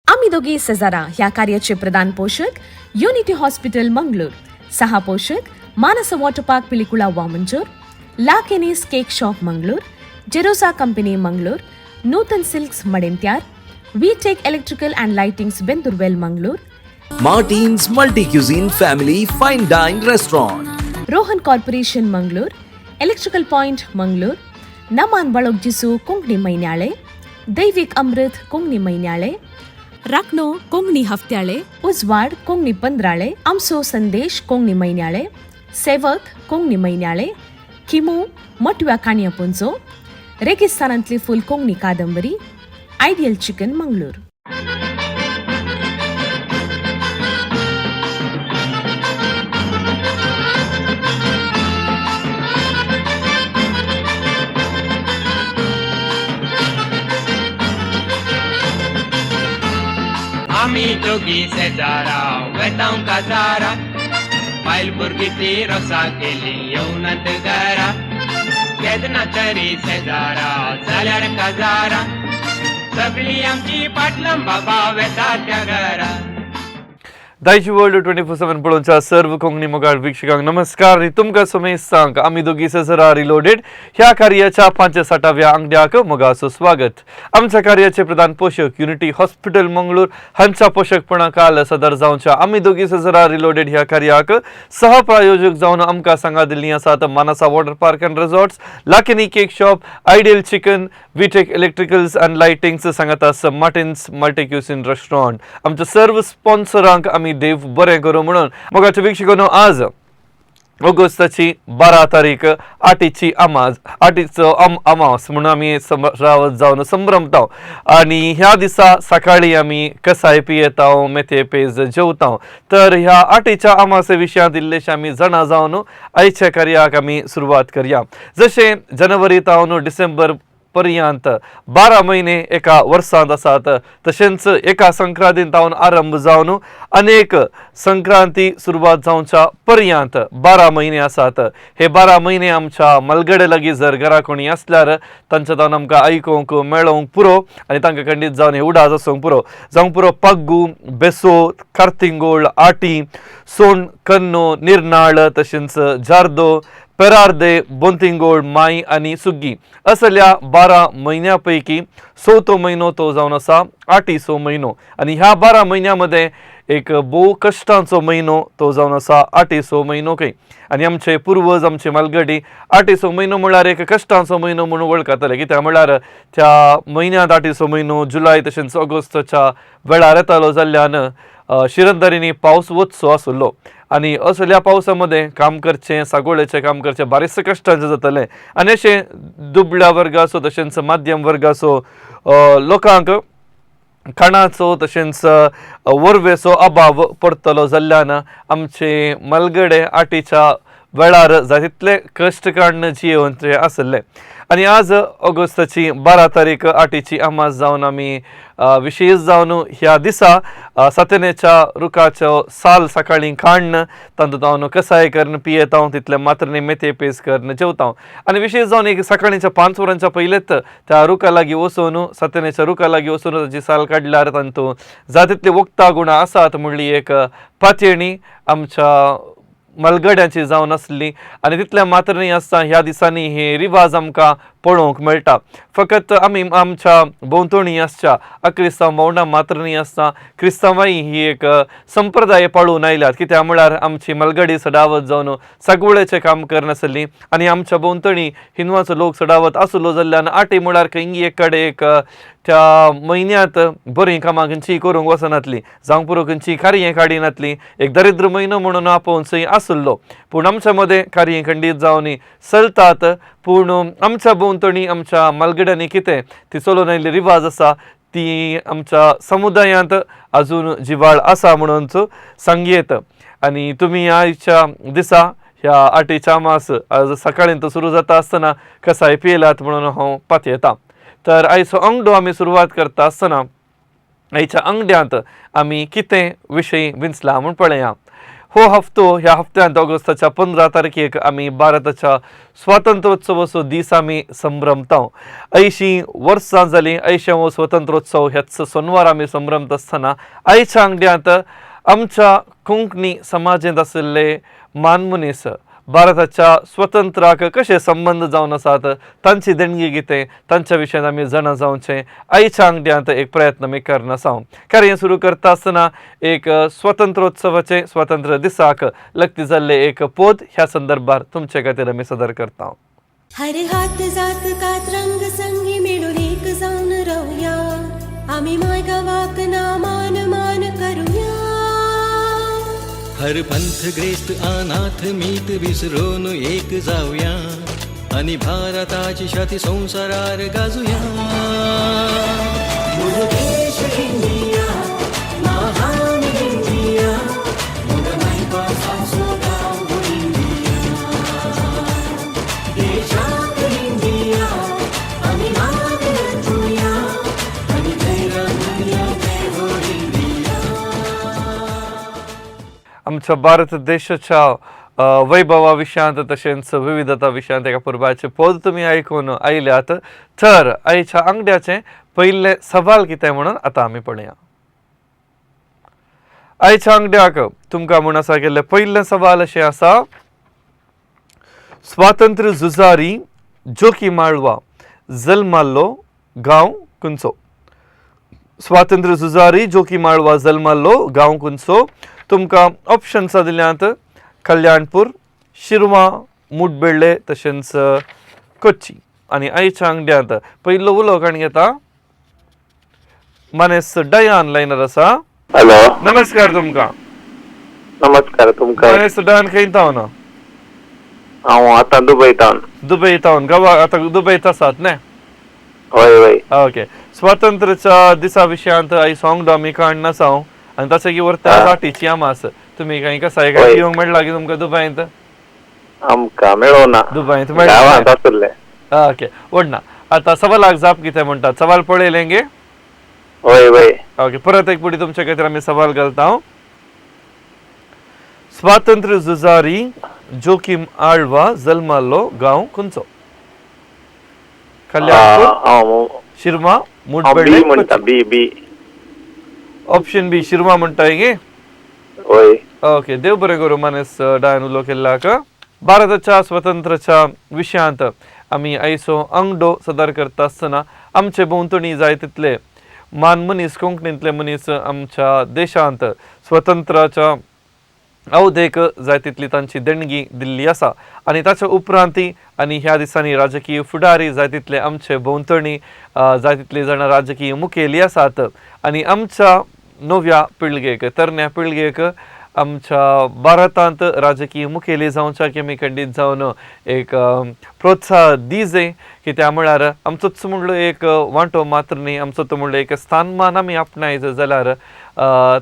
आमी दोगी सेजारा ह्या कार्याचे प्रधान पोशक युनिटी हॉस्पिटल मंगळूर, सहा पोशक Manasa water park Pilikula Vamanjoor, La Kenny's cake shop Mangalore, Jerosa company Mangalore, Nutan silks Madantyar, V tech electrical and lightings Bendoorwell Mangalore, Martin's multi cuisine family fine dine restaurant, Rohan corporation Mangalore, electrical point Mangalore, Naman Balogjisu Konkani Mainyale, Daivik Amrit Konkani Mainyale, Rakhno Konkani Haftyale, Ujwad Konkani Pandrale, Amso Sandesh Konkani Mainyale, Sevak Konkani Mainyale, Khimu Matव्या काणया पुंजो, रेगिस्तानांतली फूल कोंकणी कादंबरी, ideal chicken Mangalore. आमी दोगी शेजारा वेतांव काजारा, बायल भुरगीं ती रोसा केली येवनात घरा. केन्ना तरी शेजारा जाल्यार काजारा, सगळी आमची पाटलां बाबा वेता त्या घरा. दायजी वर्ल्ड 24/7 पळोवच्या सर्व कोंकणी मोगाळ वीक्षकांक नमस्कार आनी तुमकां समेस्तांक आमी दोगी सजरा रिलोडेड ह्या कार्याच्या 65व्या आंगड्याक मोगाचो स्वागत. आमच्या कार्याचे प्रधान पोशक युनिटी हॉस्पिटल मंगळूर हांच्या पोशकपणा काल सदर जावच्या आमी दोगी सजरा रिलोडेड ह्या कार्याक सहप्रायोजक जावन आमकां सांगा दिल्ली आसात Manasa water park and resorts, Lakini cake shop, ideal chicken, V tech electricals and lightings, सांगात मार्टिन्स मल्टी क्युसिन रेस्टॉरंट. आमच्या सर्व स्पॉन्सरांक आमी देव बरें करूं म्हणून. मोगाच्या वीक्षकांनो, आज ऑगस्टाची 12 तारीख, आटीची अमाज, आटीचो अमावस म्हणून आमी समरावत जावन संभ्रमता आनी ह्या दिसा सकाळी आमी कसाय पियेता, मेथये पेज जेवता. तर ह्या आटीच्या अमासे विशयांत इल्लेशे आमी जाणा जावन आयच्या कार्याक आमी सुरवात करया. जशें जनवरी तावन डिसेंबर पर्यंत 12 म्हयने एका वर्सांत आसात, तशेंच एका संक्रांतीन तावन आरंभ जावन अनेक संक्रांती सुरवात जावच्या पर्यंत 12 म्हयने आसात. हे 12 म्हयने आमच्या मलगडे लागीं जर घरा कोणी आसल्यार तांच्या तावन आमकां आयकूंक मेळोवंक पुरो आनी तांकां खंडीत जावन हे उडास आसूंक पुरो. जावंक पुरो पग्गू, बेसो, कार्तिंगोळ, आटी, सोण, कन्नो, निर्नाळ, तशेंच जार्दो, पेरार्दे, बोंतिंगोळ, माय आनी सुग्गी. असल्या 12 म्हयन्या पैकी चवथो म्हयनो तो जावन आसा आटीचो म्हयनो आनी ह्या 12 म्हयन्या मदें एक भोव कश्टांचो म्हयनो तो जावन आसा आटीचो म्हयनो खंय. आनी आमचे पुर्वज, आमचे मालगडी आटीचो म्हयनो म्हळ्यार एक कश्टांचो म्हयनो म्हणून वळखताले. कित्याक म्हळ्यार त्या म्हयन्यांत आटीचो म्हयनो जुलय तशेंच ऑगस्टाच्या वेळार येतालो जाल्ल्यान शिरंदरींनी पावस वचचो आशिल्लो आनी असल्या पावसा मदें काम करचें, सागोळेचें काम करचें बारीकशें कश्टांचें जातालें. आनी अशें दुबळ्या वर्गाचो तशेंच माध्यम वर्गाचो लोकांक खाणाचो तशेंच वरवेचो अभाव पडटलो जाल्ल्यान आमचे मलगडे आटीच्या वेळार जाय तितले कश्ट काडून जियेवचे आसले. आनी आज ऑगस्टाची 12 तारीख आटीची अमास जावन आमी विशेश जावन ह्या दिसा सातनेच्या रुखाचो साल सकाळीं काडून तातूंत हांव कसाय करून पियेता, तितले मात्र न्ही मेथये पेज करून जेवता. आनी विशेश जावन एक सकाळींच्या 5 वरांच्या पयलेच त्या रुखा लागीं वचून, सातनेच्या रुखा लागीं वचून ताची साल काडल्यार तातूंत जाय तितली वखदां गुणां आसात म्हणली एक पातयेणी आमच्या मलगड्यांची जावन आसली. आनी तितलें मात्र न्ही आसता ह्या दिसांनी हे रिवाज आमकां पळोवंक मेळटा. फकत आमी आमच्या भोंवतणी आसच्या अक्रिस्तांव भावंडां मात्र न्ही आसता, क्रिस्तांवांय ही एक संप्रदाय पाळून आयल्यात. कित्याक म्हळ्यार आमची मलगडी सदावत जावन सगळेचें काम करनासली आनी आमच्या भोंवतणी हिंदवाचो लोक सदावत आसलो जाल्ल्यान आटी म्हळ्यार खंय एक कडेन एक त्या म्हयन्यांत बरीं कामां खंयचीय करूंक वचनातलीं, जावंक पुरो खंयचीय कार्यां काडिनातलीं, एक दरिद्र म्हयनो म्हणून आपोवन थंय आसलो. पूण आमच्या मदें कार्यां खंडीत जावन चलतात. पूण आमच्या भोंवतणी आमच्या मालगड्यांनी कितें ती चलोवन आयिल्ली रिवाज आसा ती आमच्या समुदायांत अजून जिवाळ आसा म्हणून सांगयेत. आनी तुमी आयच्या दिसा ह्या आटीच्या मास आज सकाळीं तो सुरू जाता आसतना कसाय पियेलात म्हणून हांव पातयेतां. तर आयचो अंगडो आमी सुरवात करता आसतना आयच्या अंगड्यांत आमी कितें विशय विंचला म्हूण पळया. हो हफ्तो ह्या हफ्त्यांत ऑगस्टाच्या 15 तारखेक आमी भारताच्या स्वातंत्र्योत्सवाचो दीस आमी संभ्रमता. 80 वर्सां जालीं 80वो स्वतंत्रोत्सव ह्याच सोनवार आमी संभ्रमता आसतना आयच्या आंगड्यांत आमच्या कोंकणी समाजेंत आशिल्ले मानमनीस भारताच्या स्वतंत्राक कशे संबंद जावन आसात, तांची देणगी कितें, तांच्या विशयान आमी जाणा जावचें आयच्या आंगड्यांत एक प्रयत्न आमी करना आसा. कार्य सुरू करता आसतना एक स्वतंत्रोत्सवाचे स्वातंत्र्य दिसाक लग्ती जाल्ले एक पोद ह्या संदर्भार तुमचे खातीर आमी सदर करता. हर हात जात कात रंग संगी मेळून एक जावन रावया, आमी माय गांवाक ना मान मान करुया. हर पंथ ग्रेस्त अनाथ मीत विसरून एक जाऊया आणि भारताची छाती संसारार गाजूया. मुझ देश इंडिया, महान इंडिया, मुझ मायबापाचो गांव इंडिया. देशाक इंडिया आमी मान रचूया आणि जय जय हो इंडिया. आमच्या भारत देशाच्या वैभवा विशयांत तशेंच विविधता विशयांत एका पुरबाचे पद तुमी आयकून आयल्यात. तर आयच्या आंगड्याचें पयलें सवाल कितें म्हणून आतां आमी पळया. आयच्या आंगड्याक तुमकां म्हूण आसा केल्लें पयलें सवाल अशें आसा, स्वातंत्र्य झुजारी जोकी माळवा जल्माल्लो गांव खंयचो? स्वातंत्र्य झुजारी जोकी माळवा जल्माल्लो गांव खंयचो? तुमकां ऑप्शन्स दिल्यात कल्याणपूर, शिरवा, मुडबेल्ले तशेंच कोच्ची. आनी आयच्या आंगड्यांत पयलो उलो काणी घेता मानेस डयान लायनर आसा. हॅलो. नमस्कार तुमकां. नमस्कार तुमकां. मानेस डयान खंय तावन? हांव आतां दुबय तावन. दुबय तावन गांवा आतां दुबयत आसात न्ही? हय हय. ओके, स्वातंत्र्याच्या दिसा विशयांत आयज सॉंग आमी काडना आसा आनी तशें की वरता राटीची आमास तुमी कांय कसाय काय पिवंक मेळ्ळा की तुमकां दुबयंत? आमकां मेळोना. दुबयंत गांवांत मेळ्ळा. आसले. ओके, वडना आतां सवालाक जाप कितें म्हणटात, सवाल पळयलें गे? हय हय. ओके, परत एक पुढे तुमच्या खातीर आमी सवाल घालता. स्वातंत्र्य झुजारी जोकीम आळवा जल्माल्लो गांव खंयचो? कल्याणपूर, हांव शिरमा, हांव मुडबेल्ले? बी म्हणटा, बी बी. ऑप्शन बी शिरमा म्हणटाय गे? हय. ओके, देव बरें करूं मानेस डायन उलो केल्ल्याक. भारताच्या स्वतंत्राच्या विशयांत आमी आयचो आंगडो सदर करता आसतना आमचे भोंवतणी जाय तितले मान मनीस, कोंकणींतले मनीस आमच्या देशांत स्वतंत्राच्या अवधेक जाय तितली तांची देणगी दिल्ली आसा. आनी ताच्या उपरांतय आनी ह्या दिसांनी राजकीय फुडारी जाय तितले आमचे भोंवतणी जाय तितली जाणां राजकीय मुखेली आसात आनी आमच्या नव्या पिळगेक, तरण्या पिळगेक आमच्या भारतांत राजकीय मुखेली जावच्या आमी खंडीत जावन एक प्रोत्साह दिजे. कित्याक म्हळ्यार आमचोच म्हणलो एक वांटो मात्र न्ही, आमचो तो म्हणलो एक स्थानमान आमी आपणायत जाल्यार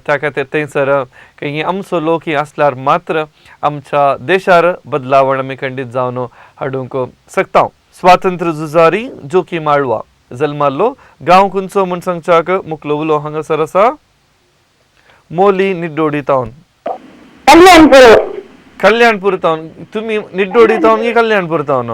त्या खातीर थंयसर खंय आमचो लोक आसल्यार मात्र आमच्या देशार बदलावण आमी खंडीत जावन हाडूंक शकता. स्वातंत्र्य झुजारी जोकी माळवा जल्माल्लो गांव खंयचो म्हूण सांगच्याक मुकलो उलो हांगासर आसा मोली निड्डोडी तावन. कल्याणपूर. कल्याणपूर तावन. तुमी निड्डोडी तावन की कल्याणपूर तावन?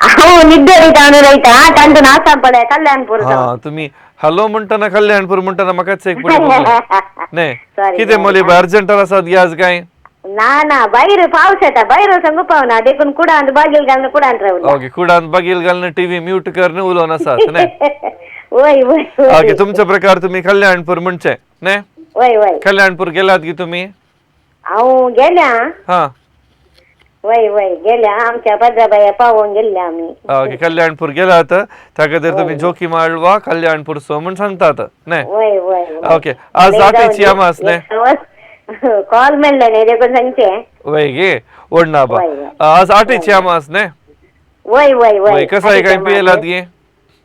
हांव निड्डोडी तावन उलयता, तांतून आसा पळय कल्याणपूर. हा, तुमी हॅलो म्हणटना कल्याणपूर म्हणटना म्हाकाच एक पुढे न्ही. Sorry, कितें मोली बाय, अर्जंटार आसात गे आज काय? ना ना, भायर पावस येता, भायर वचूंक पावना देखून कुडांत बागील घालून कुडांत रावला. ओके, कुडान बागील घालून टीव्ही म्यूट करन उलोवन आसात न्ही? वय वय. ओके, तुमच्या प्रकार तुमी कल्याणपूर म्हणचे न्ही? वय वय. कल्याणपूर गेलात की तुमी? हांव गेल्या. हा. वय वय, गेल्या, आमच्या पद्राबाया पावोवन गेल्ल्या आमी. ओके, कल्याणपूर गेलात त्या खातीर तुमी जोकी माळवा कल्याणपूर सो म्हूण सांगतात न्ही? वय वय. ओके, आज रातीची आमास न्ही? कॉल मेळ्ळें न्ही देखून सांगचें. वय गे, ओडना बा. आज आठेची आमास न्ही? वय वय. वय, कसाय काय पियेलात गे?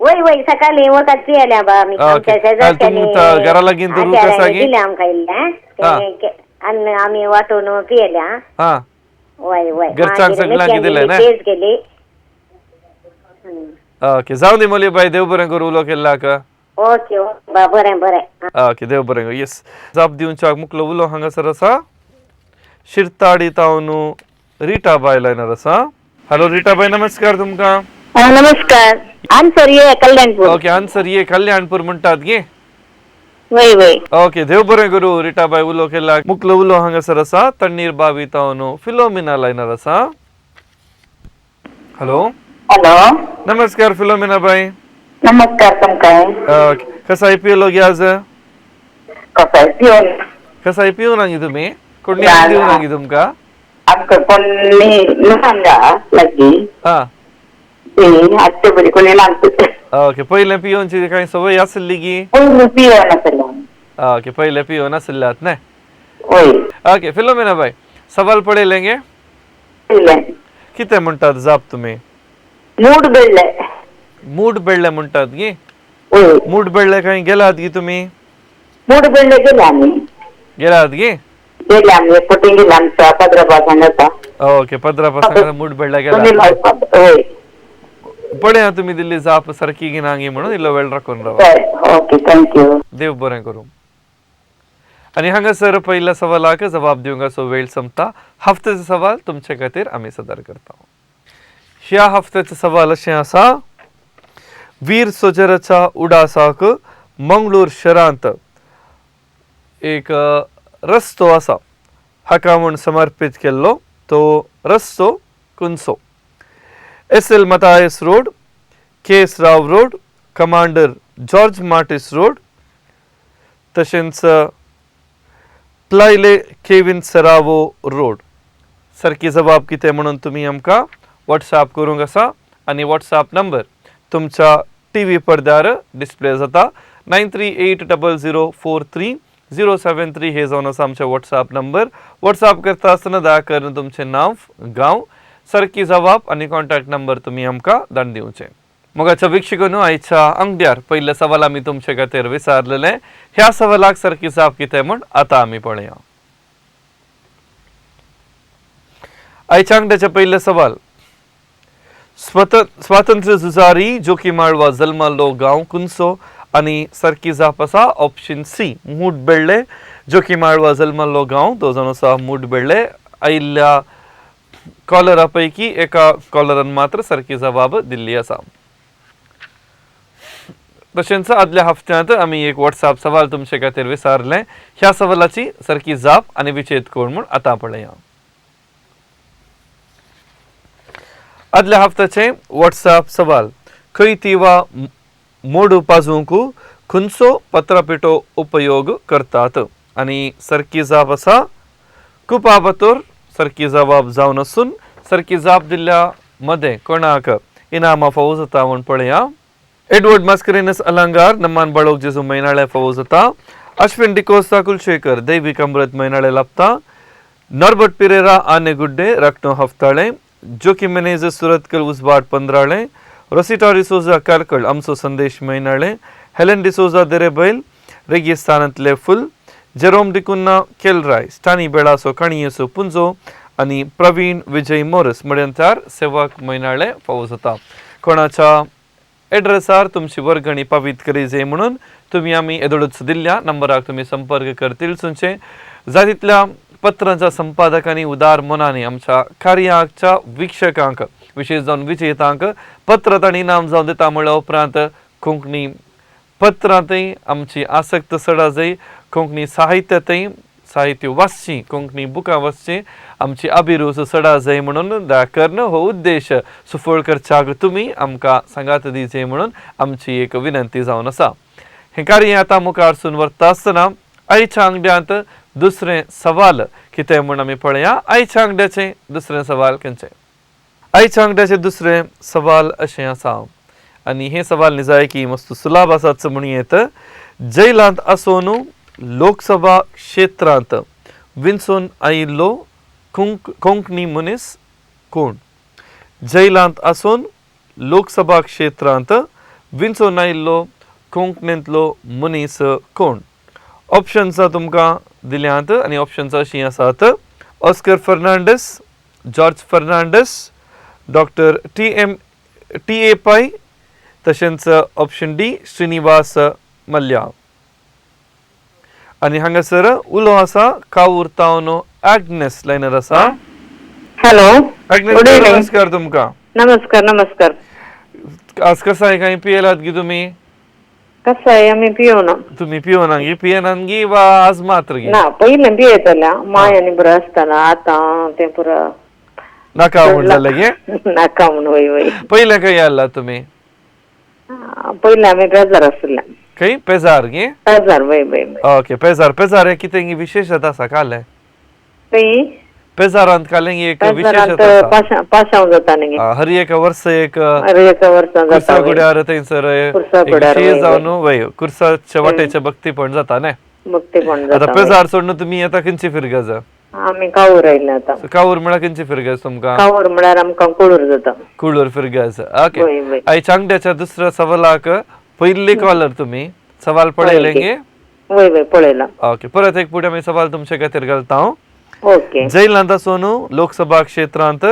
वय वय, सकाळी वखद पियेल्या बा आमी. ओके. आमच्या शेजारच्यांनी तुमच्या घरा लागीं तर रूख आसा गे? दिलें आमकां इल्लें आनी आमी वांटून पियेल्या. हा. वय वय. घरच्यांक सगळ्यांक दिलें न्ही? पेज केली. ओके, जावं दी मोली बाय, देव बरें करूं उलो केल्ल्याक. ओके बा, बरें बरें. ओके, देव बरें करूं. येस, जाप दिवच्याक मुकलो उलो हांगासर आसा शिरताडी तावन रिटाबाय लायनार आसा. हॅलो रिटाबाय, नमस्कार तुमकां. नमस्कार. आन्सर ये कल्याणपूर. ओके, आन्सर ये कल्याणपूर म्हणटात गे. वय वय. ओके, देव बरें करूं रिटाबाय उलो केला. मुकलो उलो हांगासर आसा तण्णीर बावी तावन फिलोमिना लायनार आसा. हॅलो. हॅलो. नमस्कार फिलोमिना बाय. नमस्कार तुमकां. कसाय पियलो गे आज? कसाय पिवन. कसाय पिवना गे तुमी? कोणी दिवना गे तुमकां? आमकां कोणी ना लागीं. आं आत्ते बरी कोणी ना. ओके, पयलें पिवनची कांय संवय आसली गी? पयलीं पिवन आसलें. ओके, पयलें पिवन आसल्यात न्हय. वय. ओके फिलोमिना बाय, सवाल पळयलें गे? पळयलें. कितें म्हणटात जाप तुमी? मूड बेळ्ळे. मूड बेळ्ळे म्हणटात गी? वय. मूड बेळ्ळे खंय गेलात गी तुमी? मूड बेळ्ळे गेले आमी. गेलात गी? गेले आमी, एक पटी गेले आमच्या पद्रापास हांगा. ओके, पद्रापास हांगा मूड बेळ्ळे गेला. वय. पळया तुमी दिल्ली जाप सारकी गी ना गी म्हणून इल्लो वेळ राखून रावा. Okay, thank you. देव बरें करूं. आनी हांगासर पयल्या सवालाक जबाब दिवंक असो वेळ सोंपता. हफ्त्याचो सवाल तुमचे खातीर आमी सदर करता. ह्या हफ्त्याचो सवाल अशें आसा, वीर सोजराच्या उडासाक मंगळूर शहरांत एक रस्तो आसा, हाका म्हूण समर्पीत केल्लो तो रस्तो खंयचो? S L Mathias road, K S Rao road, commander George Martis road, तशेंच प्लायले केविन सरावो रोड. सारकी जबाब कितें म्हणून तुमी आमकां वॉट्सएप करूंक आसा आनी वॉट्सएप नंबर तुमच्या टी व्ही पडद्यार डिस्प्ले जाता. 9380043073 हे जावन आसा आमचे वॉट्सएप नंबर. वॉट्सएप करता आसतना दया करून तुमचें नांव, गांव, सारकी जबाब आनी कॉन्टॅक्ट नंबर तुमी आमकां धाडून दिवचें. मोगाच्या वीक्षकांनो, आयच्या आंगड्यार पयल्या सवाल आमी तुमचे खातीर विचारलेलें. ह्या सवालाक सारकी जाप कितें म्हूण आतां आमी पळया. आयच्या आंगड्याचें पयलें सवाल, स्वातंत्र्य झुजारी जोकी माळवा जल्माल्लो गांव खंयचो? आनी सारकी जाप आसा option C, mood बेळ्ळे. Joki Malwa जल्माल्लो गांव तो जावन आसा मूड बेळ्ळे. आयिल्ल्या कॉलरा पैकी एका कॉलरान मात्र सारकी जबाब दिल्ली आसा. तशेंच आदल्या हफ्त्यांत आमी एक वॉट्सएप सवाल तुमचे खातीर विचारलें. ह्या सवालाची सारकी जाप आनी विचेत कोण म्हूण आतां पळया. आदल्या हफ्त्याचें वॉट्सएप सवाल, खंय ती वा मोडू पाजूंक खंयचो पत्रापेटो उपयोग करतात? आनी सारकी जाप आसा कुपाबतोर. सारकी जबाब जावन आसून सारकी जाप दिल्ल्या मदें कोणाक इनामां फावो जाता म्हूण पळया. एडवर्ड मास्करेनस अलंगार, नमान बाळोक जेजू म्हयनाळे फावो जाता. अश्विन डिकोस्ता कुलशेखर, दैवीक अमृत म्हयनाळे लाभता. नॉर्बर्ट पिरेरा आनेगुड्डे, राखणो हफ्ताळे. जोकी मेनेजस सुरतकल उजवाड पंद्राळे. रोसिटा डिसोजा कार्कळ, आमचो संदेश म्हयनाळे. हेलन डिसोजा देरेबैल, रेगिस्तानांतले फुल. जेरोम डिकुन्ना केलराय, स्टानी बेळासो काणयेचो पुंजो आनी प्रवीण विजय मोरस मड्यांतार सेवक म्हयनाळे फावो जाता. कोणाच्या एड्रेसार तुमची वर्गणी पावीत करी जाय म्हणून तुमी आमी येदोळूच दिल्ल्या नंबराक तुमी संपर्क करतील. सुनचे जाय तितल्या पत्रांच्या संपादकांनी उदार मनांनी आमच्या कार्याच्या वीक्षकांक, विशेष जावन विजेतांक पत्र तांणी इनाम जावन दिता म्हळ्या उपरांत कोंकणी पत्रांतय आमची आसक्त चड जाय, कोंकणी साहित्यांतय साहित्य वाचची, कोंकणी बुकां वाचची आमची अभिरूच चड जाय म्हणून दया करून हो उद्देश सुफळ करच्याक तुमी आमकां सांगात दिवचे म्हणून आमची एक विनंती जावन आसा. हें कार्य आतां मुखार सून व्हरता आसतना आयच्या आंगड्यांत दुसरें सवाल कितें म्हूण आमी पळया. आयच्या आंगड्याचें दुसरें सवाल खंयचें? आयच्या आंगड्याचें दुसरें सवाल अशें आसा आनी हें सवाल निजायकी मस्त सुलाभ आसाच म्हणयेत. जैलांत आसून लोकसभा क्षेत्रांत विंचून आयिल्लो कोंकणी मनीस कोण? जैलांत आसून लोकसभा क्षेत्रांत विंचून आयिल्लो कोंकणींतलो मनीस कोण? ऑप्शन्स तुमकां दिल्यांत आनी ऑप्शन्स अशीं आसात: Oscar Fernandes, George Fernandes, doctor T A Pai, तशेंच ऑप्शन डी श्रीनिवास मल्ल्या. आनी हांगासर उलो आसा कावूर तावन आग्नेस लायनर आसा. हॅलो. आग्नेस, नमस्कार तुमकां. नमस्कार नमस्कार. आज कसं आहे, काही पियलात की तुम्ही? कसं आहे, आम्ही पियोना. तुम्ही पियोना गी? पियनान गी वा आज मात्र गी? ना, पहिले पियतल्या माय आनी बरं आसतना, आतां तें पुरो नाका म्हूण जालें गे? नाका म्हूण. वय वय. पयलें खंय आला तुमी? पयलें आमी पेजार आशिल्ले. खंय पेजार गे? पेजार, वय वय. ओके, पेजार. पेजार हे कितें विशेशता आसा कालें? खंय? पेजारांत कालें एक विशेशता आसा. पाशांव जाता न्ही. हर एका वर्स एक हर एका वर्सा जाता. कुर्सा गुड्यार थंयसर विशेश जावन वय कुर्साच्या वाटेचें भक्तीपण जाता न्ही. भक्तीपण जाता. आतां पेजार सोडून तुमी आतां खंयची फिरगज? आमी कावूर आयले आतां. कावूर म्हळ्यार खंयची फिरगज तुमकां? कावूर म्हळ्यार आमकां कुळूर जाता. कुळूर फिरगज. ओके. आयच्या आंगड्याच्या दुसऱ्या सवालाक पयली कॉलर तुमी. सवाल पळयलें गे? वय वय, पळयला. ओके, परत एक पुढे आमी सवाल तुमचे खातीर घालता हांव. ओके. जैलांत आसून लोकसभा क्षेत्रांत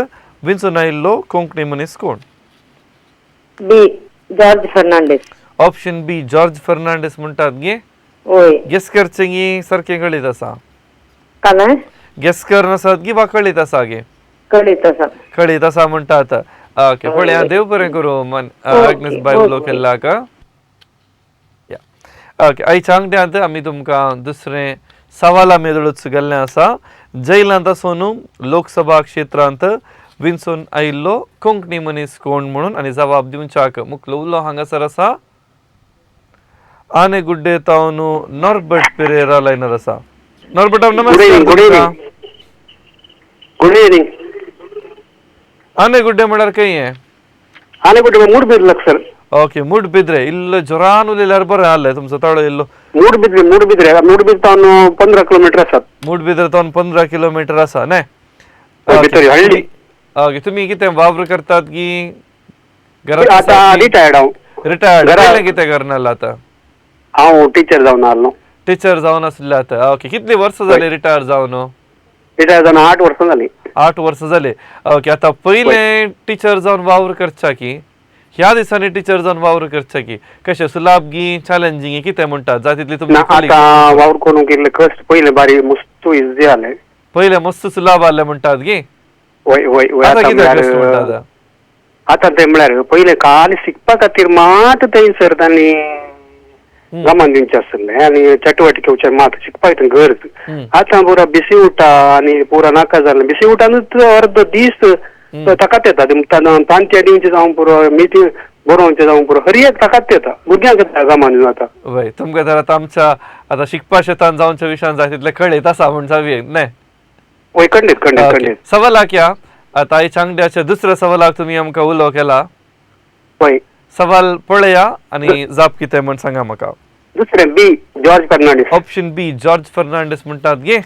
विंचून आयिल्लो कोंकणी मनीस कोण? B, George Fernandes. Option B, George Fernandes म्हणटात गे? वय. गेस करचें गी सारकें कळीत आसा? कालें? गेस कर नासत गी वा कळीत आसा गे? कळीत आसा. कळीत आसा म्हणटात. ओके, पळया देव बरें करूं आग्नेस बाय उलो केल्ल्याक. ओके, आयच्या आंगड्यांत आमी तुमकां दुसरें सवाला मेदळूच गेल्लें आसा. जैलांत आसून लोकसभा क्षेत्रांत विंचून आयिल्लो कोंकणी मनीस कोण म्हणून आनी जबाब दिवच्याक मुखलो उलो हांगासर आसा आने गुड्डे तावन नॉर्बर्ट पेरेरा लायनर आसा. नॉर्बर्ट, नमस्कार. Good evening. Good evening. आने गुड्डे म्हळ्यार खंय हें? आने गुड्डे मूडबिद्रे सर. ओके, मूडबिद्रे. इल्लो जोरान उलयल्यार बरें जालें, तुमचो ताळो इल्लो. मूडबिद्रे मूडबिद्रे मूडबिद्रे तावन 15 किलोमिटर आसात. मूडबिद्रे तावन 15 किलोमिटर आसा न्ही? भितर हळ्ळी. ओके, तुमी कितें वावर करतात की घरांत? आतां रिटायर्ड हांव. रिटायर्ड. पयलें कितें करनासलो आतां? हांव टिचर जावन आहलो. टिचर जावन आसले आतां. ओके, कितली वर्सां जालीं रिटायर जावन? रिटायर जावन 8 वर्सां जालीं. 8 वर्सां जालीं. ओके, आतां पयलें टिचर जावन वावर करच्या की ह्या दिसांनी टिचर जावन वावर करच्या की कशें सुलाभ गी चॅलेंजींग कितें म्हणटात जाय तितली तुमची? आतां वावर करूंक इल्लें कश्ट, पयलें बारी मस्त इजी जालें. पयलें मस्त सुलाभ जालें म्हणटात गी? वय वय वय. आतां कितें कश्ट म्हणटात? आतां तें म्हळ्यार पयलें काल शिकपा खातीर मात थंयसर तांणी गमान दिवचें आसलें आनी चटवटिकेचेर मात शिकपाक थंय गरज. आतां पुरा बिसी उठा आनी पुरा नाका जालें. बिसी उठानूच अर्द दीस ताकात येता. तांच्या दिवचें जावं पुरो, मिटींग बरोवचें जावं पुरो, हर एक ताकात येता भुरग्यांक गमान आतां. वय, तुमकां तर आतां आमच्या आतां शिकपा शेतान जावच्या विशयान जाय तितलें कळयत आसा म्हूण जावया न्ही? वय, खंडीत खंडीत खंडीत. सवालाक या आतां आयच्या आंगड्याच्या दुसऱ्या सवालाक तुमी आमकां उलो केला. वय, सवाल पळया आनी जाप कितें म्हण सांगा म्हाका. दुसरें B, George Fernandes. Option B, George Fernandes म्हणटात गे?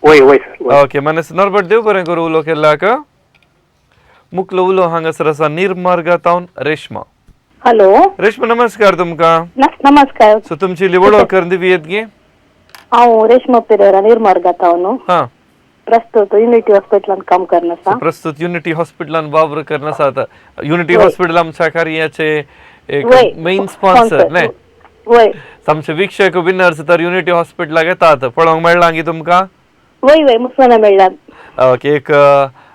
वय वय सर. ओके, मानस नॉर्बर्ट देव बरें करूं उलो केल्ल्याक. मुखलो उलो हांगासर आसा निर्मार्गा तावन रेश्मा. हॅलो रेश्मा, नमस्कार तुमकां. नमस्कार. सो तुमची लिवळो करून दिवयेत गे? हांव रेश्मा पेरेरा निर्मार्गा तावन. हां, प्रस्तुत युनिटी हॉस्पिटलान काम करना आसा. प्रस्तुत युनिटी हॉस्पिटलान वावर करना आसा. आतां युनिटी हॉस्पिटल आमच्या कार्याचे एक मेन स्पॉन्सर न्ही? वय. आमचे वीक्षक विनर्स तर युनिटी हॉस्पिटलाक येतात पळोवंक मेळ्ळां गी तुमकां? वय वय, मुसलमाना मेळ्ळां. ओके, एक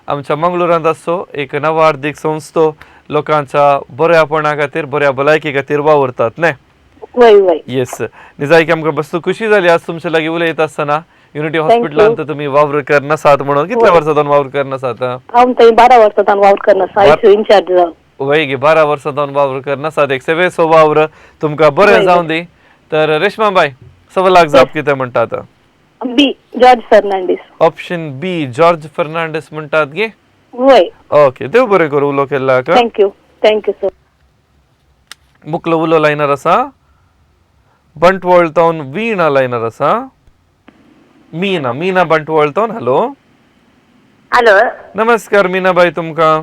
आमच्या मंगळुरांत आसचो एक नवार्दीक संस्थो लोकांच्या बऱ्यापणा खातीर बऱ्या भलायकी खातीर वावुरतात न्ही? वय वय. येस, निजायकी आमकां बस्तू खुशी जाली आज तुमच्या लागीं उलयता आसतना. युनिटी हॉस्पिटलांत तुमी वावर करनासात म्हणून. कितल्या वर्सां जावन वावर करनासात? हांव थंय 12 वर्सां जावन वावर करनासा, आयसीयू इन्चार्ज जावन. वय गे, 12 वर्सां जावन वावर करनासात. एक सेवेचो वावर तुमकां बरें जावन दी. तर रेश्मा बाय, सवालाक जाप कितें म्हणटात? B, George Fernandes. Option B, George Fernandes म्हणटात गे? वय. ओके, देव बरें करूं उलो केल्ल्याक. Thank you thank you sir. मुखलो उलो लायनर आसा बंटवाळ तावन वीणा लायनर आसा. मीना, मीना बंटवाळ तावन. हॅलो. हॅलो. नमस्कार मीनाबाई, तुमकां.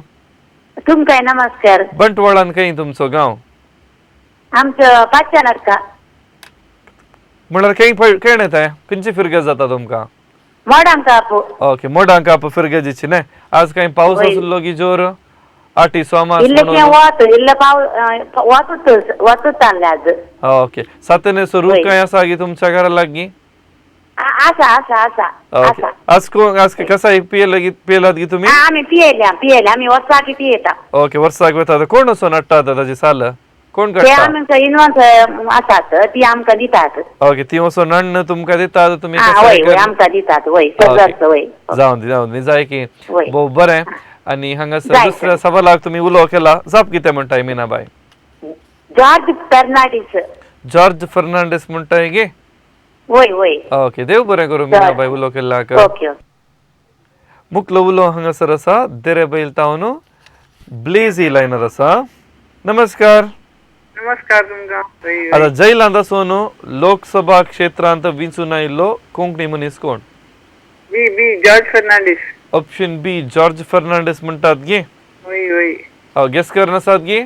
तुमकां नमस्कार. बंटवाळान खंय तुमचो गांव? आमचो पाचनारका. म्हळ्यार खंय खंय येता, खंयची फिरगज जाता तुमकां? मोडांकाप. ओके, मोडांकाप फिरगजीची न्ही? आज कांय पावस आसलो की जोर आटी सोमास इल्लें वत, इल्लें पावस वतूच वतूच आणलें आज. ओके, सातनेचो रूख कांय आसा गी तुमच्या घरा लागीं? आसा आसा आसा ओके आसा. आज कोण आज कसाय पियेला पियेलात गी तुमी? आमी पियेल्या पियेल्या, आमी वर्साक पियेता. ओके, वर्साक वता. कोण वचोन हाडटा आतां ताजी साल कोण ते काडटा? आमकां इनवन्स आसात, ती आमकां दितात. ओके, ती वचोन हाडून तुमकां दितात तुमी? वय वय, आमकां दितात, वय सगळ्याच वय. जावन दी जावन दी, जाय की वय. भोव बरें. आनी हांगासर जाय, दुसऱ्या सवालाक तुमी उलो केला, जाप कितें म्हणटाय मीनाबाय? जॉर्ज फेर्नांडीस. जॉर्ज फर्नांडीस म्हणटाय गे? वय वय. ओके, देव बरें करूं मीनाबाय उलो केल्ल्याक. ओके. मुखलो उलो हांगासर आसा देरेबैल तावन ब्लेजी लायनर आसा. नमस्कार. नमस्कार तुमकां. आतां जैलांत आसून लोकसभा क्षेत्रांत विंचून आयिल्लो कोंकणी मनीस कोण? B B George Fernandes. Option B George Fernandes म्हणटात गे? वय वय. गेस करनासात गे?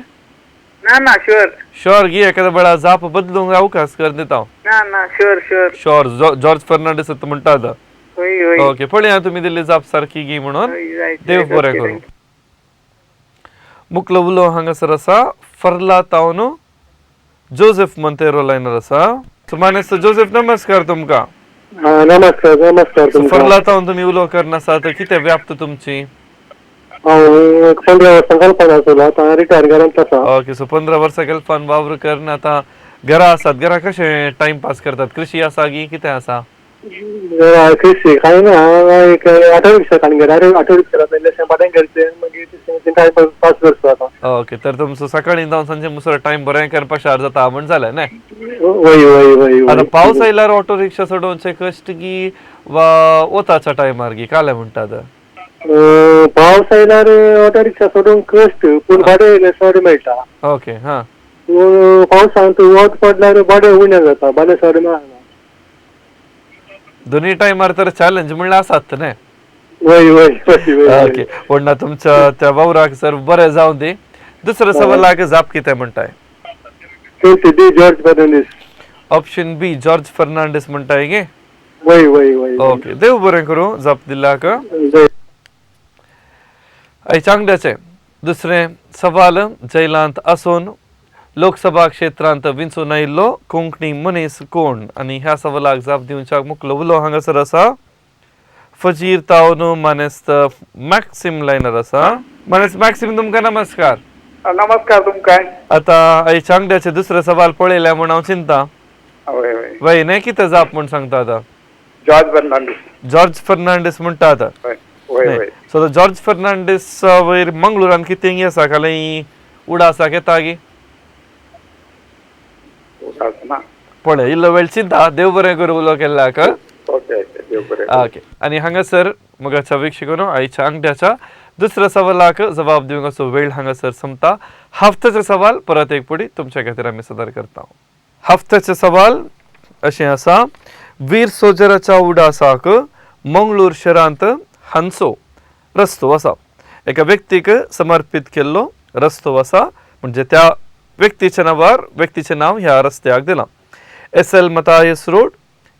ना ना, शुअर. शुअर गे? एखाद्या वेळा जाप बदलूंक अवकाश कर दिता. ना ना, sure sure. Sure George Fernandes म्हणटात. वय वय. ओके, पळया तुमी दिल्ली जाप सारकी गी म्हणून. देव बरें करूं. मुखलो उलो हांगासर आसा फर्ला तावन जोसेफ मोंतेरो लायनर आसा. मानेस्त जोसेफ, नमस्कार तुमकां. नमस्कार नमस्कार तुमकां. फर्ला तावन तुमी उलो करनासात, कितें व्याप्त तुमची? हांव 15 वर्सां गल्फान आसलो, आतां रिटायर घरांत आसा. ओके, सो 15 वर्सां गल्फान वावर करून आतां घरा आसात. घरा कशें टायम पास करतात? कृशी आसा गी कितें आसा? कृशी कांय ना, एक ऑटो रिक्षा काडून घेता, ऑटो रिक्षा इल्लेशें भाडें करचें, मागीर टायम पास करचो आतां. ओके, तर तुमचो सकाळीं जावन सांजे मुसर टायम बरें करपाक शार जाता म्हण जालें न्ही? वय वय वय. आतां पावस आयल्यार ऑटो रिक्षा चडोवचे कश्ट गी वा वताच्या टायमार गी कालें म्हणटात? पावस आयल्यार ऑटो रिक्षा चडोवंक कश्ट, पूण भाडें इल्लें चड मेळटा. ओके, हां. पूण पावसांत वत पडल्यार भाडें उणें जाता, भाडें चड मेळना. दोन्ही टायमार तर चॅलेंज म्हणल्यार आसात न्ही? वय वय वय. ओके, पूण तुमच्या त्या वावराक सर बरें जावं दी. दुसऱ्या सवालाक जाप कितें म्हणटाय? B George Fernandes. Option B George Fernandes म्हणटाय गे? वय वय वय. ओके, देव बरें करूं जाप दिल्ल्याक. आयच्या आंगड्याचें दुसरें सवाल, जैलांत आसून लोकसभा क्षेत्रांत विंचून आयिल्लो कोंकणी मनीस कोण? आनी ह्या सवालाक जाप दिवच्याक मुखलो उलो हांगासर आसा फजीर तावन मानेस्त मॅक्सिम लायनर आसा. मानेस्त मॅक्सिम, तुमकां नमस्कार. नमस्कार तुमकां. आतां आयच्या आंगड्याचें दुसरें सवाल पळयलें म्हूण हांव चिंता. वय वय. वय न्ही, कितें जाप म्हूण सांगता आतां? जॉर्ज फर्नांडीस. जॉर्ज फर्नांडीस म्हणटा आतां. वय वय. सो जॉर्ज फर्नांडीस वयर मंगळुरान कितें आसा कालें उडा आसा घेता गी? पळय इल्लो वेळ चिंता. देव बरें करूं उलो केल्ल्याक. ओके, देव बरें. ओके, आनी हांगासर मगाच्या वीक्षकांनो आयच्या आंगड्याच्या दुसऱ्या सवालाक जबाब दिवंक असो वेळ हांगासर सोंपता. हफ्त्याचो सवाल परत एक पुडी तुमच्या खातीर आमी सादर करता. हफ्त्याचें सवाल अशें आसा, वीर सोजराच्या उडासाक मंगळूर शहरांत हांचो रस्तो आसा, एका व्यक्तीक समर्पीत केल्लो रस्तो आसा, म्हणजे त्या व्यक्तीच्या नांवार व्यक्तीचें नांव ह्या रस्त्याक दिलां. S L Mathias road,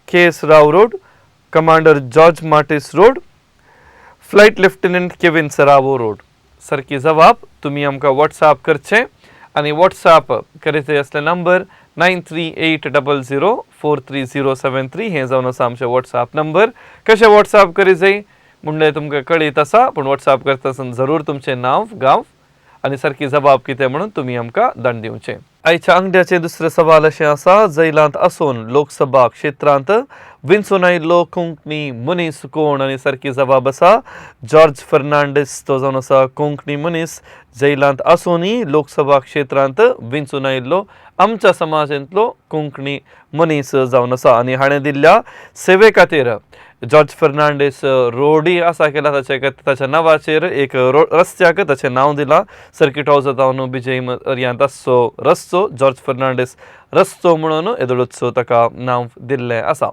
K S Rao road, commander George Martis road, flight lieutenant Kevin Serrao road. सारकी जबाब तुमी आमकां वॉट्सएप करचें आनी वॉट्सएप करीत आसले नंबर 9380043073 हें जावन आसा आमचें वॉट्सएप नंबर. कशें वॉट्सएप करी जाय म्हणलें तुमकां कळीत आसा, पूण वॉट्सएप करता आसतना जरूर तुमचें नांव, गांव आनी सारकी जबाब कितें म्हणून तुमी आमकां दाण दिवचें. आयच्या आंगड्याचें दुसरें सवाल अशें आसा, जैलांत आसून लोकसभा क्षेत्रांत विंचून आयिल्लो कोंकणी मनीस कोण? आनी सारकी जबाब आसा जॉर्ज फर्नांडीस. तो जावन आसा कोंकणी मनीस, जैलांत आसूनय लोकसभा क्षेत्रांत विंचून आयिल्लो आमच्या समाजांतलो कोंकणी मनीस जावन आसा. आनी हाणें दिल्ल्या सेवे खातीर जॉर्ज फर्नांडीस रोडी आसा केला, ताचे ताच्या नांवाचेर एक रस्त्याक ताचें नांव दिलां. सर्कीट हावसा जावन बिजय एरियांत आसचो रस्तो जॉर्ज फर्नांडीस रस्तो म्हणून येदोळचो ताका नांव दिल्लें आसा.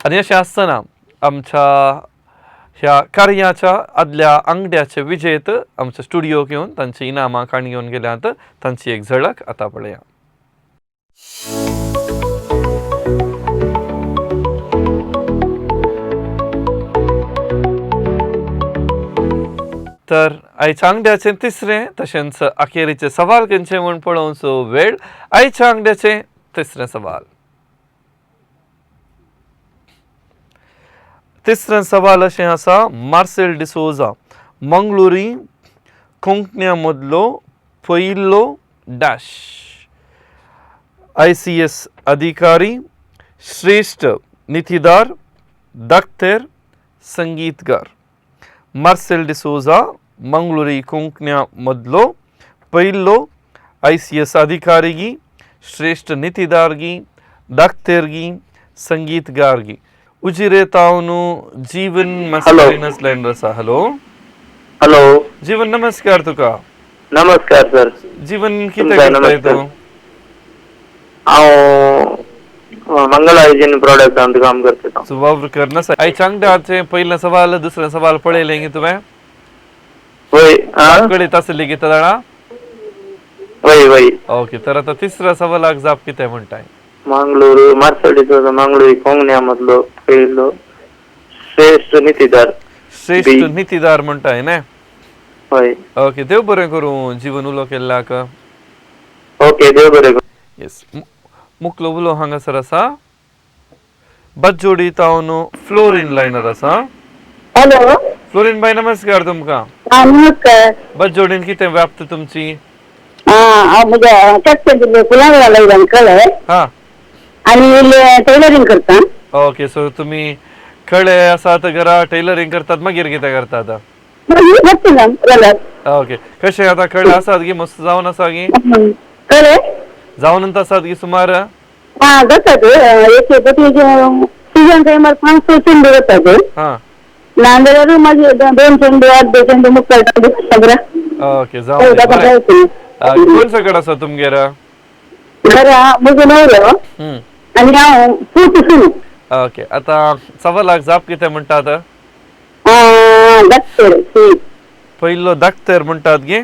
आनी अशें आसतना आमच्या ह्या कार्याच्या आदल्या आंगड्याचे विजेत आमच्या स्टुडियोक येवन तांची इनामां काणी घेवन गेल्यांत, तांची एक झळक आतां पळया. तर आयच्या आंगड्याचें तिसरें तशेंच अखेरीचें सवाल खंयचें म्हूण पळोवचो वेळ. आयच्या आंगड्याचें तिसरें सवाल, तिसरें सवाल अशें आसा, मार्सेल डिसोजा मंगळुरी कोंकण्या मदलो पयलो डॅश ICS अधिकारी, श्रेष्ठ नितीदार, दाक्तेर, संगीतकार. मार्सेल डिसोजा मंगळुरी कोंकण्या मदलो पयलो ICS अधिकारी, श्रेष्ठ नितीदारगी, दाक्तेरगी, संगीतगारगी. उजिरे तावनु जीवन मस्करीनस लाइन रसा. हॅलो हॅलो जीवन, नमस्कार तुका. नमस्कार सर. जीवन, कितें करताय तूं? हांव मंगल हायजीन प्रोडक्टांत काम करता. सो वावर करना. आयज चांगड्याचें पयलें सवाल, दुसरें सवाल पळयलें गे तुवें? वय. कळीत आसली कितें जाणा? वय वय. ओके, तर आता तिसऱ्या सवालाक जाप कितें म्हणटाय? मंगळूर मार्सेल डिसोजा मंगळुरी कोंकण्या मदलो पयलो श्रेष्ठ नितीदार. श्रेष्ठ नितीदार म्हणटाय न्ही? हय. ओके, देव बरें करूं जीवन उलो केल्ल्याक. ओके, देव बरें करूं. येस, मुकलो उलो हांगासर आसा बज्जोडी तावन फ्लोरीन लायनर आसा. हॅलो फ्लोरीन बाय, नमस्कार तुमकां. नमस्कार. बज्जोडीन कितें व्याप्त तुमची? हांव म्हज्या टॅक्स दिल्ले फुलां लायलां कळ्ळें आनी टेलरिंग करता. ओके, सो तुमी कळे आसात घरा, टेलरिंग करतात, मागीर कितें करतात? ओके, कशें आतां कळे आसात गी मस्त जावन आसा गी? कळे जावन आसात गी सुमार? हा जातात, एक सीजन टायमार 500 चेंडू जातात, नाजाल्यार मागीर 2 चेंडू, अर्दे चेंडू, मुक्काल चेंडू सगळं. ओके, जावन. कोण सगळं आसा तुमगेर घरा? म्हजो नवरो आनी हांव पूत सून. ओके, आतां सवालाक जाप कितें म्हणटात? दाक्तेर. पयलो दाक्तेर म्हणटात गे?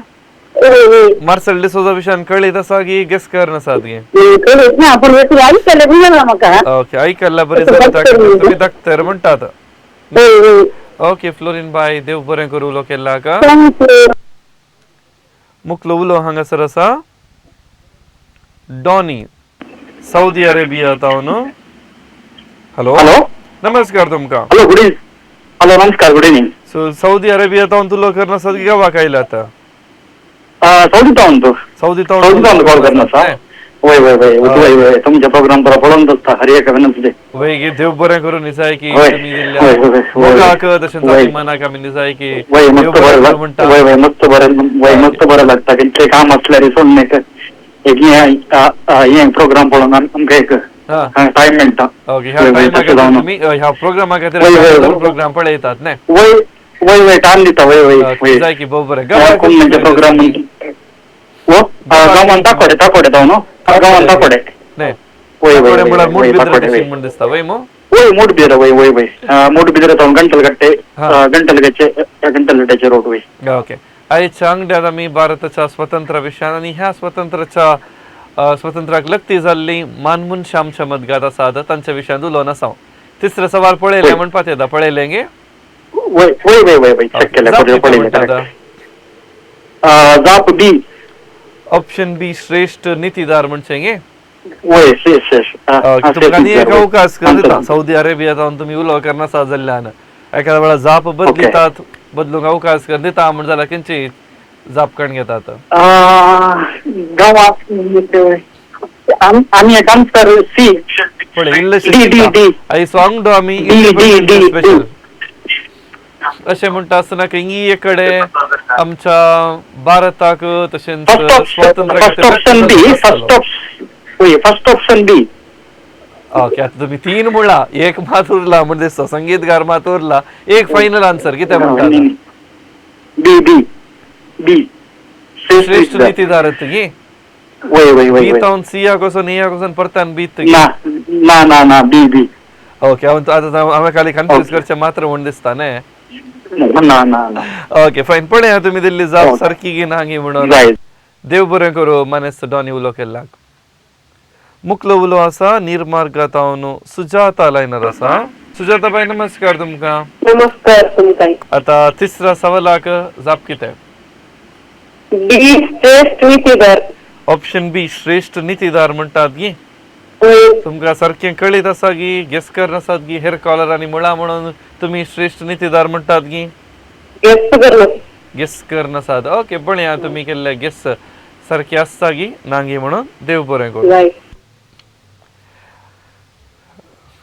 मार्सेल डिसोजा विशयान कळीत आसा गी गेस कर आसात गे? कळीत ना, पूण आयकल्लें बरें जालां म्हाका. ओके, आयकल्लें बरें जालें, तुमी दाक्तेर म्हणटात. ओके फ्लोरीन बाय, देव बरें करूं उलो केल्ल्याक. मुकलो उलो हांगासर आसा डॉनी सौदी अरेबिया तावन. हॅलो हॅलो नमस्कार तुमकां. हॅलो गुड हॅलो नमस्कार, good evening. So Saudi Arabia तावन तुलो करना आसात की गांवाक आयला आतां? सौदी तावन तूं? सौदी तावन सौदी तावन कॉल करना आसा. वय वय वय वय वय, तुमच्या प्रोग्राम बरो पळोवन आसता हर एक विनंती. वय गे, देव बरें करूं निजाय की तुमी दिल्ल्या मोगाक तशेंच अभिमानाक आमी निजाय की वय मस्त बरें म्हणटा. वय वय मस्त बरें, वय मस्त बरें लागता. कितलें काम आसल्यार सोडून एक हें प्रोग्राम पळोवन आमकां एक टायम मेळटा. ओके, ह्या टायमा खातीर तुमी ह्या प्रोग्रामा खातीर प्रोग्राम पळयतात न्ही? वय वय वय, टायम दिता. वय वय वय, जाय की भोव बरें. म्हणजे प्रोग्राम गांवान ताकोडे, ताकोडे जावन गांवान ताकोडे. वय वय म्हळ्यार मूड म्हण दिसता वय मो? वय मूड बिद्र. वय वय वय, मूड बिद्र जावन गंटलगट्टे, गंटलगचे गंटलगट्ट्याचे रोड. वय. ओके, आयच्या आंगड्यात आमी भारताच्या स्वतंत्र विशयान आनी ह्या स्वतंत्राच्या स्वतंत्राक लक्ती जाल्ली मानमुनशा आमच्या मदगात आसात तांच्या विशयान उलोवन आसा. तिसरें सवाल पळयलें म्हणपाक येता, पळयलें गे? वय वय वय वय, जाप बी. ऑप्शन बी, श्रेष्ठ नितीदार म्हणचें गे? वय, श्रेष्ठ. तुमकां आनी एक अवकाश दिता, सौदी अरेबिया जावन तुमी उलो करना आसा जाल्ल्यान एखाद्या वेळार जाप बदलितात, बदलूंक अवकाश दिता म्हण जाल्यार खंयची जाप काडून घेतात? गांवांत आमी एक आन्सर सी. पळय इल्लेशें आई स्वांगडो आमी स्पेशल अशें म्हणटा आसतना खंय एक कडेन आमच्या भारताक तशेंच स्वातंत्र्या फर्स्ट ऑप्शन बी. ओके, आतां तुमी 3 म्हणला, एक मात उरला म्हण दिसता, संगीतकार मात उरला, एक फायनल आन्सर कितें म्हणटा? बी बी बी, श्रेष्ठ नितीदार गी? वय वय वय, बी तावन सिया कोसोन एया कोसोन परतान बी. ना ना ना ना, बी बी. ओके, हांव आतां हांवें खाली कन्फ्यूज करचें मात्र म्हण दिसता न्ही? ना ना ना. ओके फायन, पळया तुमी दिल्ली जाप सारकी गी ना गी म्हणून. देव बरें करूं मानेस्त डॉनी उलो केल्ल्याक. मुकलो उलो आसा निर्मार्गा तावन सुजाता लायनर आसा. सुजाता बाय, नमस्कार तुमकां. नमस्कार तुमकां. आतां तिसऱ्या सवालाक जाप कितें? बी, श्रेष्ठ नितीदार. ऑप्शन बी, श्रेष्ठ नितीदार म्हणटात गी? तुमकां सारकें कळीत आसा गी गेस कर आसात गी हेर कॉलरांनी म्हळां म्हणून तुमी श्रेश्ठ नितीदार म्हणटात गी? गेस कर नासात. ओके, पळया तुमी केल्ले गेस सारके आसता गी नांगी म्हणून. देव बरें करूं.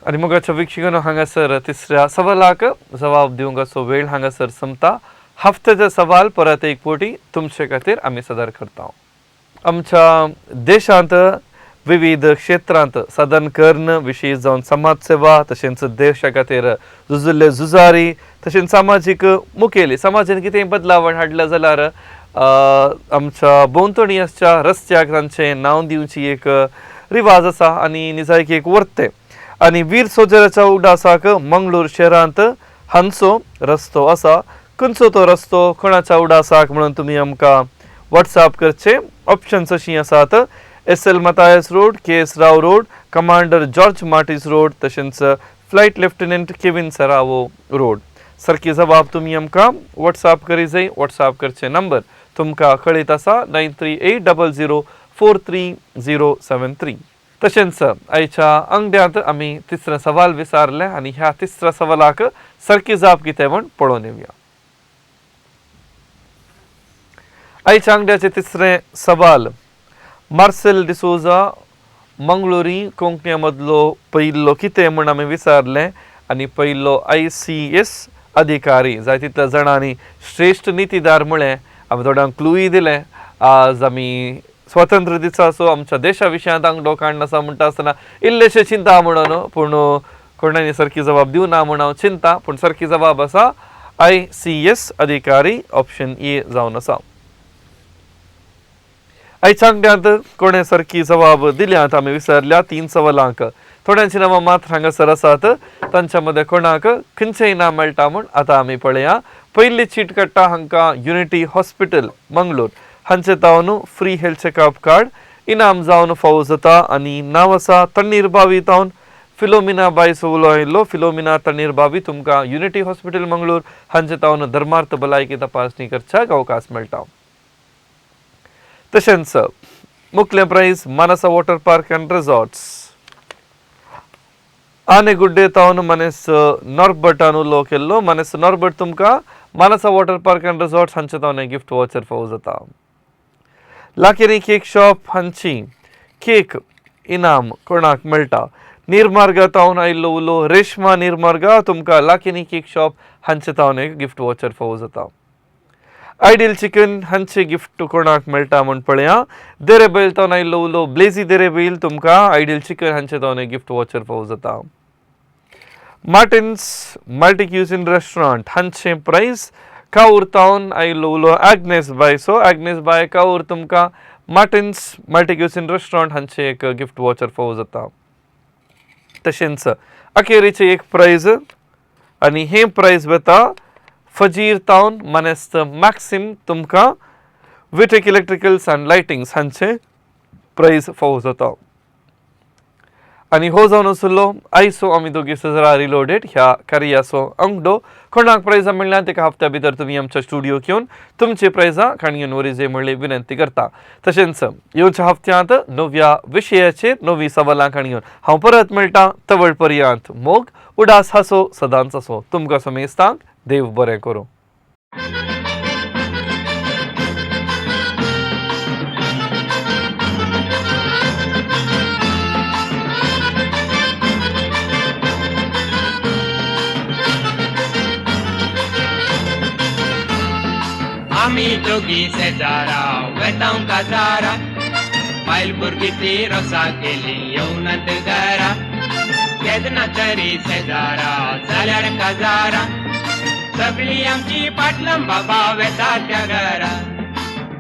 आनी मोगाच्या वीक्षकांनो, हांगासर तिसऱ्या सवालाक जबाब दिवंक असो वेळ हांगासर सोंपता. हफ्त्याचे सवाल परत एक फावटी तुमचे खातीर आमी सादर करता. आमच्या देशांत विविध क्षेत्रांत साधन कर्ण विशेष जावन समाजसेवा तशेंच देशा खातीर झुजुल्ले झुजारी तशेंच सामाजीक मुखेली समाजान कितें बदलावण हाडलें जाल्यार आमच्या भोंवतणी आसच्या रस्त्याक तांचें नांव दिवची एक रिवाज आसा आनी निजायकी एक वर्ते. आनी वीर सोजराच्या उडासाक मंगळूर शहरांत हांचो रस्तो आसा. खंयचो तो रस्तो कोणाच्या उडासाक म्हणून तुमी आमकां वॉट्सएप करचे. ऑप्शन्स अशीं आसात: S L Mathias road, K S Rao road, commander George Martis road तशेंच फ्लायट लेफ्टनंट केविन सरावो रोड. सारकी जबाब तुमी आमकां वॉट्सएप करी जाय. वॉट्सएप करचे नंबर तुमकां कळीत आसा 9380043073. तशेंच आयच्या अंगड्यांत आमी तिसरें सवाल विचारलें आनी ह्या तिसऱ्या सवालाक सारकी जाप कितें म्हूण पळोवन येवया. आयच्या आंगड्याचें तिसरें सवाल, मार्सेल डिसोजा मंगळुरी कोंकण्या मदलो पयलो कितें म्हूण आमी विचारलें आनी पयलो ICS अधिकारी जाय तितल्या जाणांनी श्रेश्ठ नितीदार म्हळें. आमी थोड्यांक क्लूय दिलें. आज आमी स्वातंत्र्य दिसाचो आमच्या देशा विशयांत आंगडो काडण आसा म्हणटा आसतना इल्लेशें चिंता म्हणून, पूण कोणानी सारकी जबाब दिवना म्हूण हांव चिंता, पूण सारकी जबाब आसा ICS अधिकारी, ऑप्शन ए जावन आसा. आयच्या आंगड्यांत कोणें सारकी जबाब दिल्यात आमी विचारल्या 3 सवालांक. थोड्यांची नांवां मात हांगासर आसात, तांच्या मदें कोणाक खंयचें इनाम मेळटा म्हूण आतां आमी पळया. पयली चीट काडटा हांकां युनिटी हॉस्पिटल मंगळूर हांचे तावन फ्री हेल्थ चॅकअप कार्ड इनाम जावन फावो जाता आनी नांव आसा तण्णीर बावी तावन फिलोमिना बाय सोवलो आयिल्लो. फिलोमिना तण्णीर बावी तुमकां युनिटी हॉस्पिटल मंगळूर हांचे तावन धर्मार्थ भलायकी तपासणी करच्याक अवकाश मेळटा. तशेंच मुखलें prize Manasa water park and resorts Anegudde तावन मनेस नॉर्बर्टान उलो केल्लो. मनेस नॉर्बर्ट तुमकां Manasa water park and resorts हांचे तावन गिफ्ट वॉचर फावो जाता. लाकेरी केक शॉप हांची केक इनाम कोणाक मेळटा. निर्मार्गा तावन आयिल्लो उलो रेशमा निर्मार्गा तुमकां लाकेरी केक शॉप हांचे तावन एक गिफ्ट वॉचर फावो जाता. आयडियल चिकन हांचे गिफ्ट कोणाक मेळटा म्हूण पळया. देरेबैल तावन आयिल्लो उलो ब्लेजी देरेबैल तुमकां आयडियल चिकन हांचे तावन एक गिफ्ट वॉचर फावो जाता. मार्टिन्स मल्टी क्युझिन रेस्टॉरंट हांचे प्रायस काऊर तावन आयिल्लो उलो आग्नेस बाय. सो आग्नेस बाय काऊर तुमकां मार्टिन्स मल्टी क्युझिन रेस्टॉरंट हांचे एक गिफ्ट वॉचर फावो जाता. तशेंच अखेरीचें एक प्रायज आनी हें प्रायज वता फजीर तावन मानेस्त मॅक्सिम तुमकां विटेक इलेक्ट्रिकल्स आनी लायटिंग्स हांचे प्रायज फावो जाता. आनी हो जावन आसलो आयचो आमी दोगी सजरा रिलोडेड ह्या कार्याचो अंगडो. कोणाक प्रायजां मेळ्ळ्या तेका हप्त्या भितर तुमी आमच्या स्टुडियोक येवन तुमची प्रायजां काणयेन वरी म्हणली विनंती करता. तशेंच येवच्या हप्त्यांत नव्या विशयाचेर नवी सवालां काणयेन हांव परत मेळटा. तवळ पर्यंत मोग उडास हासो सदांच आसो. तुमकां समेस्तांक देव बरें करूं. आमी दोगी शेजारा वेतांव काजारा, बायल भुरगीं ती रोसा केली येवनात घरा, केन्ना तरी शेजारा जाल्यार काजारा, सगळी आमची पाटलां बाबा वेता त्या घरा.